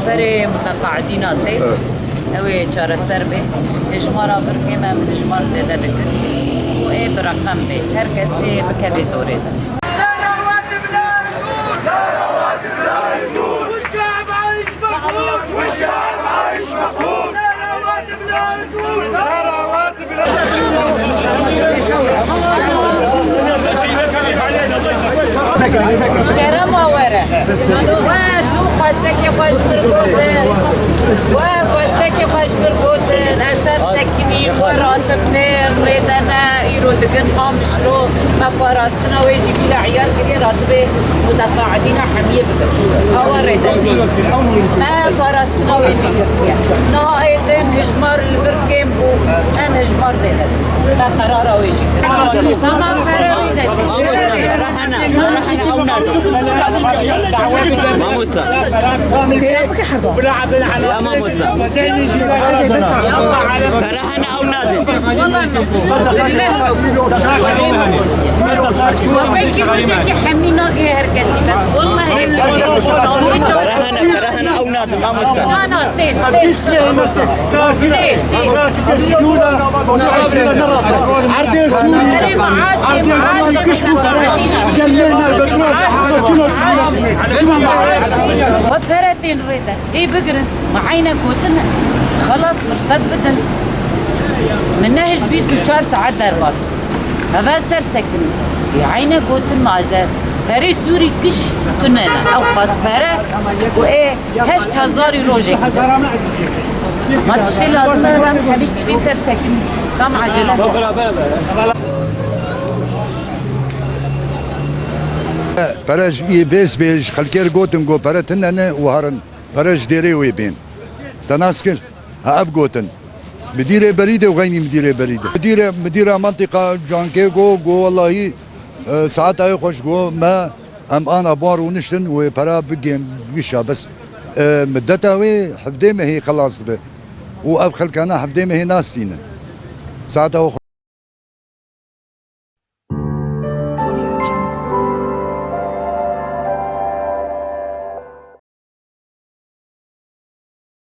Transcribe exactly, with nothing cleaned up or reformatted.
Perê muteqaidîna tê, ew ê çareser bê. Hejmara vir kêm e, em hejmar zêde dikin. Û ê bi reqem bê. Her kesê bikeve dorê de. والشعب عايش مقهور. والشعب عايش مقهور. لا رواتب، لا رجوع. Kerema were. We dû xwestekê xwe ji vir gotin. We xwestekê xwe ji vir gotin. Ez ser sekinî, we ratibnê, rê de ne, îro digin Qamişlo, me parastina wê jî bîra eyar kiriye, ratibê muteqaidîna hemiyê bikin. Awa rê de. Me parastina wê jî kiriye. Niha ê din hijmar li vir kêm bû, em hijmar zêde dikin. Me qerara wê jî kir. Tamam, pere wî de. Mamosta. Ya mamosta. Pere hene ew nadin. Wekî rojekî hemî nake her kesî bes. Wallahî. Pere hene, pere hene ew nadin mamosta. Na, na, tên, tên. Tê, tê. Erdê Sûrî. Erdê Sûrî kişt û pere. Gelmê me. Ve pere tên rê de. Ê bigirin. Me eyne gotin. Xelas firset bidin. Min nehişt bîst û çar saet derbas. Heve ser sekin. Ê eyne gotin me ez e. Perê Sûrî kiş tune ne. Ew xwest pere. Û ê Heşt hezarî rojek. Ma tiştê lazim e, em hemî tiştê ser sekin. Kam acele. Pere ji î vês bê ji xelkê re gotin, got pere tune ne û herin. Pere ji dêrê wê bên. Te nas kir? Ha, ev gotin. Midîrê berî de û xeynî midîrê berî de. Midîre, midîra mantîqa cankê go, go wellahî, e, saeta wê xweş go me. Em ana bar rûniştin wê pera bigên gişa bes, e, middeta wê hevdê mehê xelas dibe û ev xelkana hevdê mehê nastînin. Saeta